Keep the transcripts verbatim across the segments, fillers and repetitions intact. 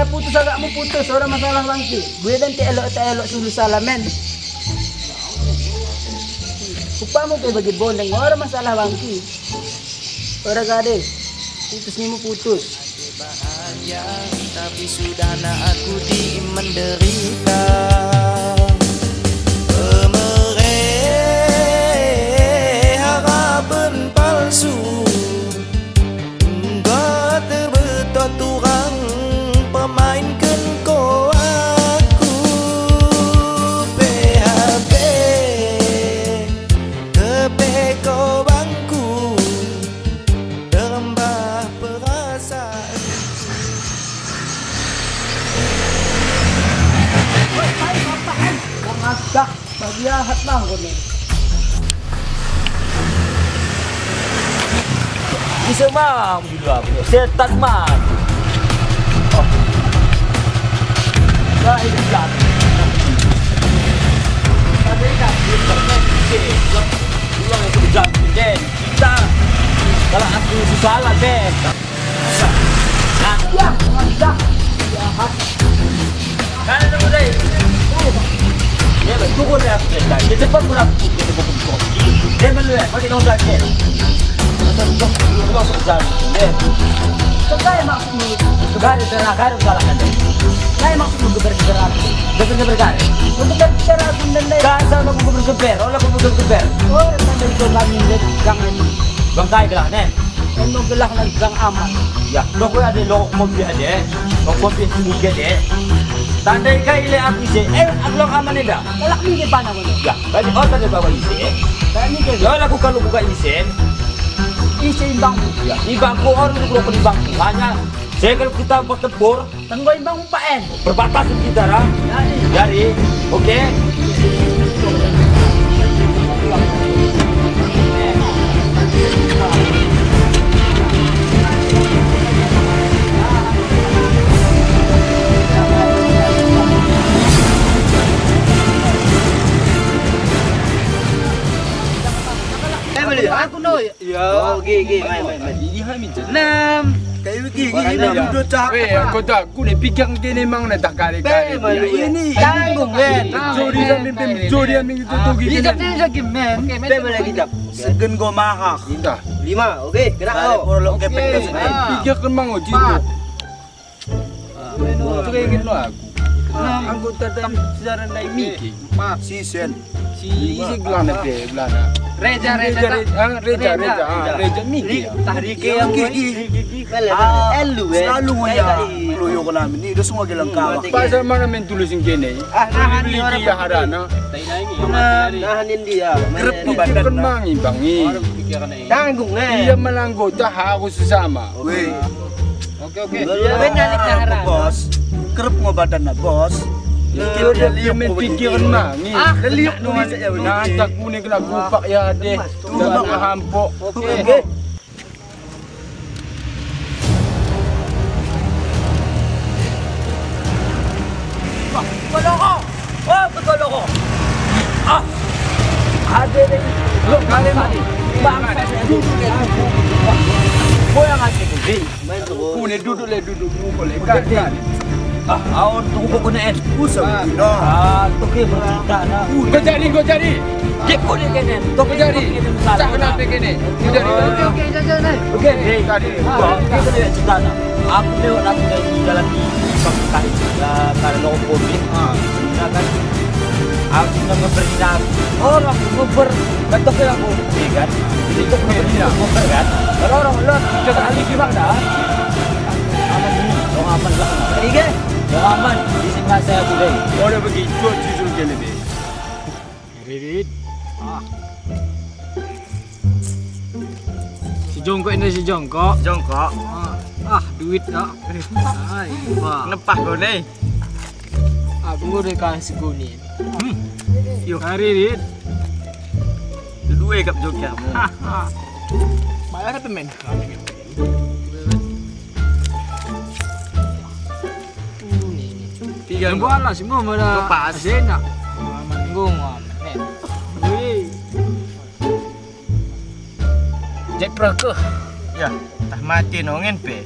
Putus agak muputus, orang masalah bangki. Gue dan tak elok, tak elok sulu salamen. Upama gue bagi boneng, orang masalah bangki. Orang gadis, putus ni muputus. Bahagia, tapi sudah nak aku di menderita. Pemereh harapan palsu. Engkau terbetot orang pemainkan ko aku. P H P, kepeko bangku, terembah perasaan. Hai, hai, hai, hai. Bang Adah. Bahagia hat bang kau ni. Bisa mang juga, setan mang. Oh. Dah hidup dah. Tapi kan, dia tak main sikit. Pulang yang kerja sikit. Kita kalau aku susah lah deh. Nah. Ya, ya. Kan ada mulai. Dia turun ya. Dia cepat pulang. Dia malu ya, pakai nong dah. Masuk jalan. Dia. Sebagai maksud. Sebagai darah, darah galak kan. Saya maksud geber-geber. Geber-geber kan. Untuk bicara pun dan lain. Kan sama geber-geber. Orang geber-geber. Oh, sampai itu kami jangan. Bangkai gelah nen. Emang gelah lagang aman. Ya, lo kau ada lo kopi ada. Lo kopi sini ke deh. Tandai kai le aku je. Eh, aku lo aman ni dah. Kalau ni di mana mana? Ya, balik oh tadi bawa isi. Tadi ke. Ya, aku kalau buka isi. Isi bang. Ya, di bangku orang tu kalau di bangku. Hanya saya kalau kita bertempur. Tanggôi bang empat en. Perbatasan kita dah. Jadi. Jadi, oke. Eh, boleh. Aku noi. Ya. Oh, oke, oke, main, main, main. Ini hai minta. Enam. Kayu gigi, gigi, enam. Duduk cak. Weh, aku tak. Aku ni pikir gini mang nak tak kali-kali. Ini tanggung kan. Jodi dan mimpin, jodi dan mimpin tu gini. Ini tak ada lagi men. Oke, men. Bebe lagi jap. Segen go mahak. Dah. Lima, oke, kena kau. Kalau oke, oke. Pikir kan mang uji tu. Empat. Ah, tu ingin lo aku. Enam. Anggota dan sejarah lain mikir. Empat. Si Sen. Si, si gelah nanti, gelah nak. Reja, Reja, Reja, tak? Reja, ah, Reja, Reja. Reja ni dia. Tahrike yang gigi. Ah, elu, eh. Selalu ngoyak. Keluyo kena ni, dia semua gelang kawak. Pasal mana main tulis yang kene? Ah, nah, ni orang dia harana. Nah, nah, ni dia. Kerep ni dia kenang, Bang, ni. Tanggung, eh. Iya, melanggo, tak harus sesama. Weh. Oke, oke. Bos. Kerep ngo badan na, Bos. Iya, dia main pikiran mah. Ni, leliuk tu ni. Nah, tak kuning kena kupak ya deh. Jangan hampok. Oke. Wah, betul lorong. Wah, betul lorong. Ah. Ada ni. Lo kali mati. Bangsa duduk dia. Boyang asyik. Ku ni duduk le, duduk, duduk le. Kan, kan. Ah, aon tu buku ni, eh. Usah. Ah, tu ke bercerita na. Kau jadi, kau jadi. Cek kau ni kene. Tu kau jadi. Tak kenapa kene. Kau jadi. Oke, oke, jangan, jangan. Oke, hei. Tadi. Ah, kita lihat cerita na. Aku lewat aku dari dalam ni. Kau tahu. Ya, kalau kau ni. Ah. Nah, kan. Aku nak ngeber orang ngeber. Betul ke aku? Iya, kan? Itu ngeber, ngeber, kan? Kalau orang lot, kita tak ahli gimana? Aman ni, orang aman lah. Tadi ke? Orang aman, di sini saya boleh. Orang pergi, cuci suruh dia lebih. Rit. Ah. Si jongkok ini si jongkok. Jongkok. Ah, ah, duit tak. Hai, wah. Kenapa kau ni? Aku udah kasih kuning. Hmm. Yuk. Hari, Rit. Dua kap joker mu. Malah kata main. Tiga. Yang buat lah semua mana. Lepas. Saya nak. Minggu. Wih. Jet prah keuh. Ya, tah mati nongen pe.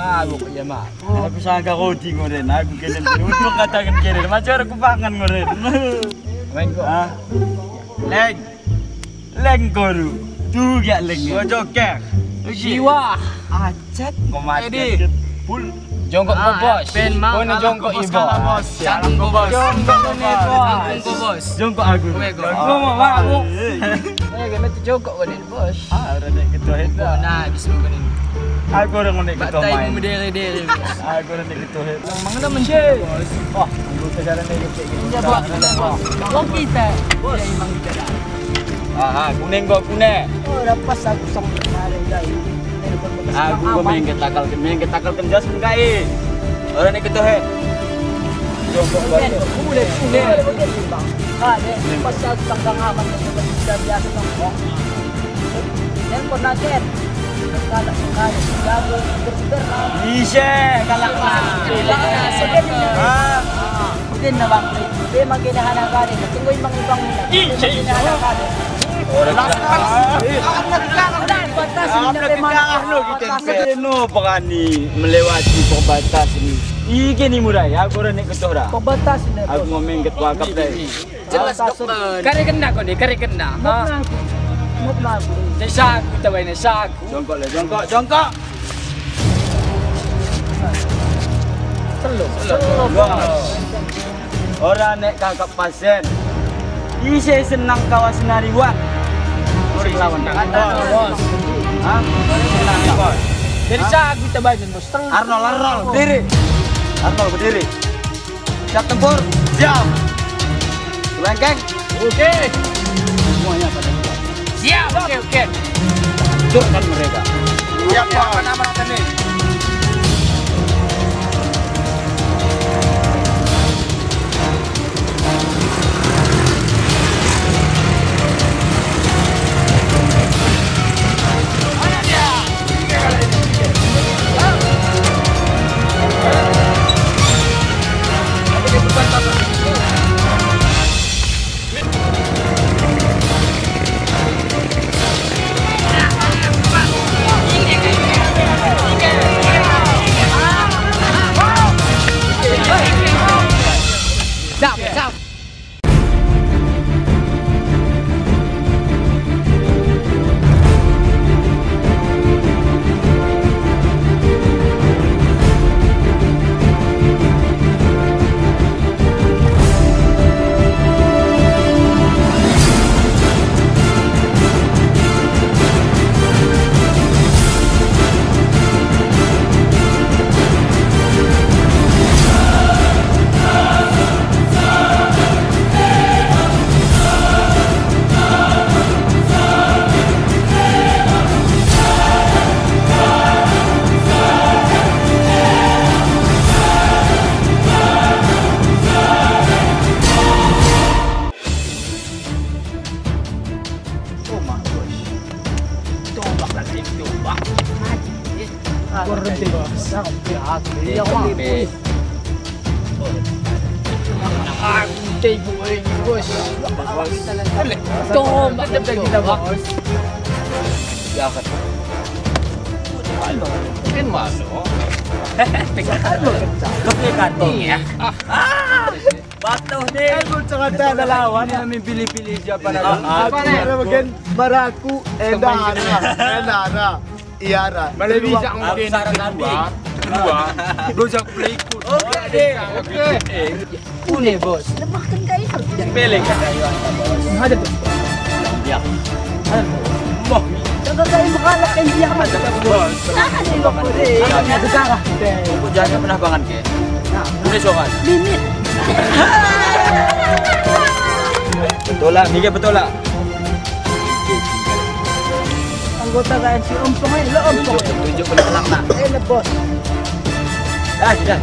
Mabuk, ya, Mak. Aku sangka roti ngoren, aku kena untung kata kan keren. Macam aku pangan ngoren. Main kok. Ah. Leng. Leng koru. Tu gak leng. Gua joker. Siwah. Acet. Kau mati. Edi. Acet. Full. Jongkok ke bos. Pen mau. Kau ni kalah jongkok kau ibu. Kalah, bos. Jongkok ni, bos. Jongkok ni, bos. Jongkok aku. Oke, go. Jongkok mau, Mak. Eh, kena tu jongkok kau ni, bos. Ah, orang ni ketua hebat. Nah, bisa kau ni. Aku orang ni ketua main. Batai mudere-dere, bos. Aku orang ni ketua hebat. Mang mana mencet? Oh, anggota jalan ni kecil. Ya, bos. Bos kita. Bos. Ya, memang kita dah. Ah, ah, kuning kok, kuning. Oh, dah pas aku sama kemarin, guys. Aku kau main ke takal, main ke takal kerja sebagai. Orang ni ketua, eh. Jongkok balik. Boleh, boleh. Ha, deh, pas aku tanggang aman, kita biasa tanggung. Yang pernah, Ken? Galak, galak, galak, galak. Isye, galak, Bang. Galak, galak. Ha? Mungkin na, Bang. Dia makin hana gade. Tunggu, Bang, Bang. Isye, isye. Hana gade. Orang batas ni, batas ni. Berani melewati pembatas ni. Ih, gini murai. Aku orang ni ketua dah. Pembatas ni. Aku ngomong ketua kaplek. Jelas, ah, doktor. Kari kena kau ni, kari kena. Ha? Mukna aku. Mukna aku. Cek saku tabai ni, saku. Jongkok le, jongkok, jongkok. Selok, selok. Wah. Orang nek kakak pasien. Ise senang kawas nariwan. Ise lawan. Bos. Ha? Jadi saku tabai ni, bos. Arnold, Arnold, berdiri. Arnold, berdiri. Siap tempur? Siap. Lengkeng? Oke. Semuanya pada tempat. Siap. Oke, oke. Hancurkan mereka. Siap, Pak. Mana, mana tadi? Berhenti, Bos. Iya, Bos. Berhenti, Bos. Cuma kita, Bos. Ya, kan. Kan malu. Kan malu. Iya. Ah. Patuh ni. Aku cerita ada lawan, kami pilih-pilih siapa nak. Ah, ah, ada bagian baraku, eh, Dara. Eh, Dara. Iya, Dara. Malah bisa mungkin. Aku saran kedua, kedua, belum siap boleh ikut. Oke, deh. Oke. Boleh, Bos. Lemahkan kayu. Pelek kayu, Bos. Ada, Bos. Diam. Boh. Jaga kain meukalak kain diam. Bos. Ada, Bos. Ada, Bos. Aku jangan pernah bangan ke. Nah. Boleh soal. Mimit. Betul lah, ni ke betul lah. Anggota K M C ompong, eh, lo ompong. Tunjuk, tunjuk penolak nak. Eh, le, Bos. Dah, dah.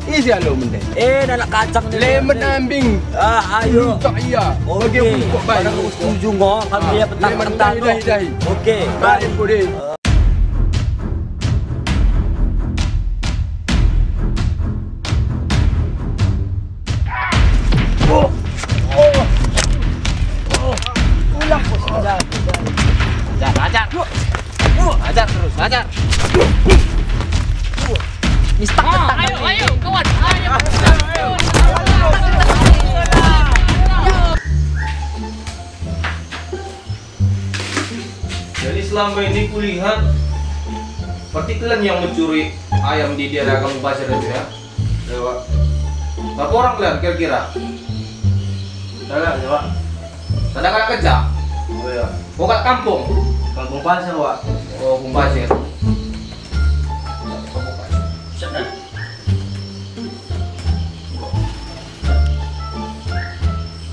Ih, siap lo mendeng. Eh, dah nak kacang ni. Le menambing. Ah, ayo. Minta iya. Oke. Bagi bungkuk bayi. Barang setuju ngok, kami dia petang-petang. Dah, dah, dah. Oke. Baik, boleh. Ajar, ajar. Ajar terus, ajar. Mistak, ah, ayo, ayo, kawan. Ayo. Jadi selama ini kulihat, berarti kalian yang mencuri ayam di daerah Kampung Pasir itu, ya? Lewat. Berapa orang kalian kira-kira? Salah, Wak. Salah, kakak kerja? Oh, iya. Kau kat kampung? Kampung Pasir, Wak. Oh, Kampung Pasir. Sana.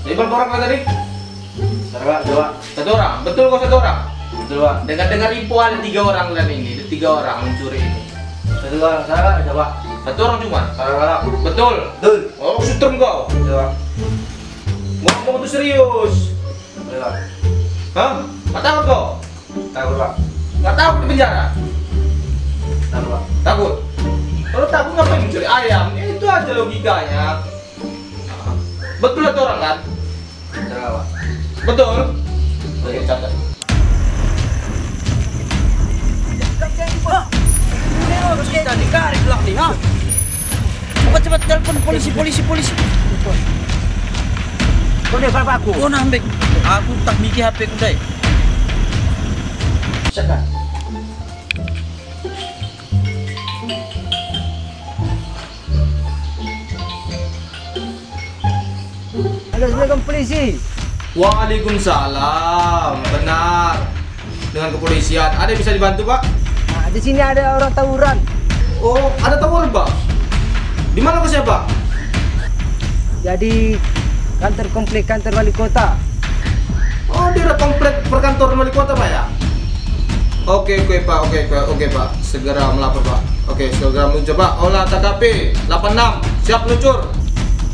Jadi berapa orang kalian tadi? Satu orang, dua. Satu orang. Betul kau satu orang? Betul, Pak. Dengar-dengar info ada tiga orang kalian ini, ada tiga orang mencuri ini. Satu orang, salah, Pak. Satu orang cuma? Salah, Pak. Betul? Betul. Oh, sutrum kau? Betul, Pak. Ngomong tu serius? Betul, Pak. Hah? Tak takut kau? Takut, Pak. Tak takut di penjara? Takut, Pak. Takut? Kalau takut ngapain mencuri ayam? Itu aja logikanya. Betul satu orang kan? Betul, Pak. Betul? Oke, catat. Kita ditarik lah ni, ha? Cepat, cepat, telepon polisi, polisi, polisi. Kau ni berapa aku? Kau nak ambil? Aku tak mikir H P ku dai. Siapa? Halo, assalamualaikum polisi. Waalaikumsalam. Benar. Dengan kepolisian. Ada yang bisa dibantu, Pak? Nah, di sini ada orang tawuran. Oh, ada tawuran, Pak? Di mana lokasinya, Pak? Jadi, kantor komplek kantor wali kota. Oh, daerah komplek perkantoran wali kota, Pak, ya? Oke, oke, Pak, oke, oke, oke, Pak. Segera melapor, Pak. Oke, segera meluncur, Pak. Olah T K P delapan enam, siap meluncur.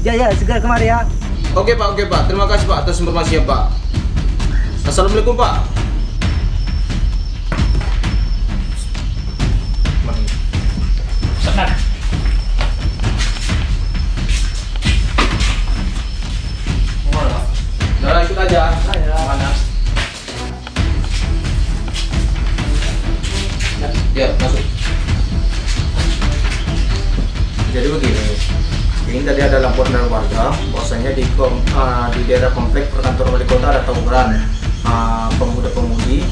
Ya, ya, segera kemari, ya. Oke, Pak, oke, Pak. Terima kasih, Pak, atas informasi ya, Pak. Assalamualaikum, Pak. Senang. Mana, Pak? Udah, ikut aja. Mana? Ya, masuk. Jadi begini, ini tadi ada laporan dari warga bahwasanya di kom-, ah, di daerah komplek perkantoran wali kota ada tawuran, ah, pemuda-pemudi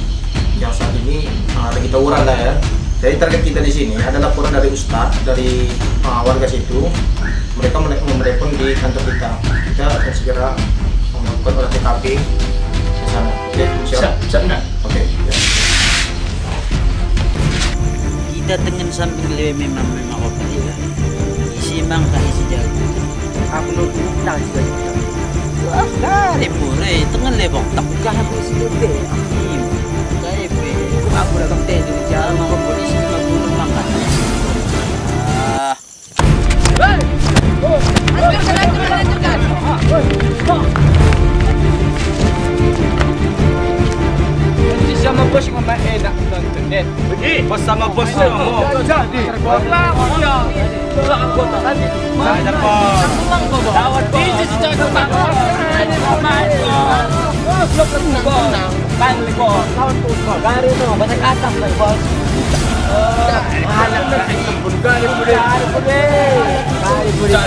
yang saat ini, ah, lagi tawuran lah ya. Jadi target kita di sini ada laporan dari ustaz, dari, ah, warga situ. Mereka mene-, menelepon di kantor kita. Kita akan segera melakukan olah T K P ke sana. Oke, siap? Siap, siap, Nak. Oke, ya. Kita tengen sambil lewat memang, memang oke, ya. Isi mang tak isi jauh. Aku nak utang juga. Wah, dari pure, tengen lewat tak. Bukan aku isi jauh. Iya, kayak be. Aku dah kempen di jalan, mau polisi lima puluh makan. Ah. Sama bos ngomong enak nonton net. Pergi. Bos Sama bosnya. Jadi. Saya dapat. Gari tu, bahasa Katak lah, bos. Gari boleh. Gari boleh.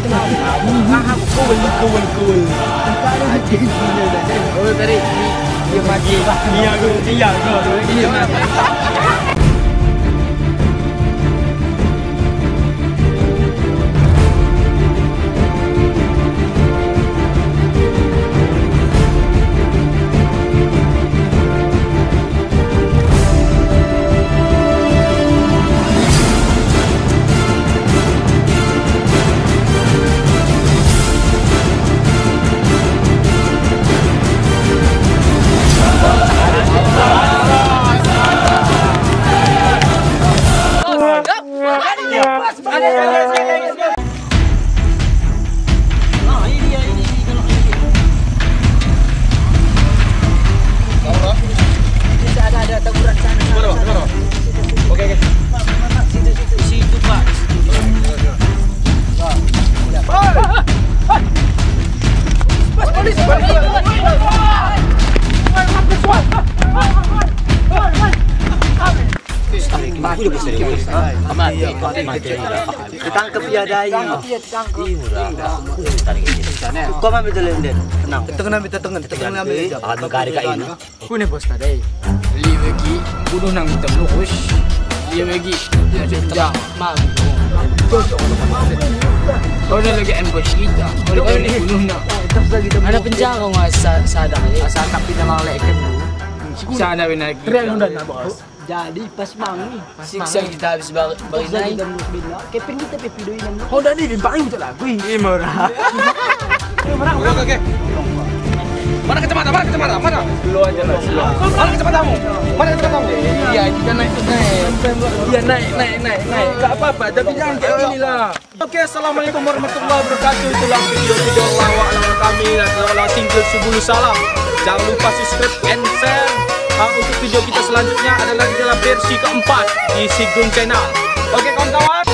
Salah. Cool, cool, cool. Oh, tadi. Dia mati. Iya, iya, iya. Ada, ada teguran sana. Mana, Bang? Mana, Bang? Oke, oke. Situ, situ, situ, Pak. Situ. Ditangkap ya, Dai. Ih, murah. Kau ambil dulu, Nden. Tenang. Tenang, ambil, tenang, tenang, ambil. Akan mengkari kat ini. Aku ni bos tadi. Li bagi. Bunuh nang hitam lurus. Li bagi. Dia jejak. Mam. Kau dah lagi ambush kita. Kau dah bunuh nak. Ada penjara orang sa-, sadar ni. Asal tapi dalam lek kan. Siksa ada benar. Keren udah nak, bos. Jadi pas mang ni. Siksa kita habis bar-, barinai. Kepeng kita pe pidoi nang. Kau dah ni bintang betul lah. Wih, ini murah. Oke, oke. Mana kacamata? Mana kacamata? Mana? Slow aja lah, slow. Mana kacamatamu? Mana kacamatamu? Iya, kita naik, naik. Iya, naik, naik, naik, naik. Tak apa-apa, tapi jangan kayak gini lah. Oke, assalamualaikum warahmatullahi wabarakatuh. Itulah video-video lawak-lawak kami dan lawak-lawak single Subulu Salam. Jangan lupa subscribe and share, ah, untuk video kita selanjutnya adalah di dalam versi keempat di Sigun Channel. Oke, kawan-kawan.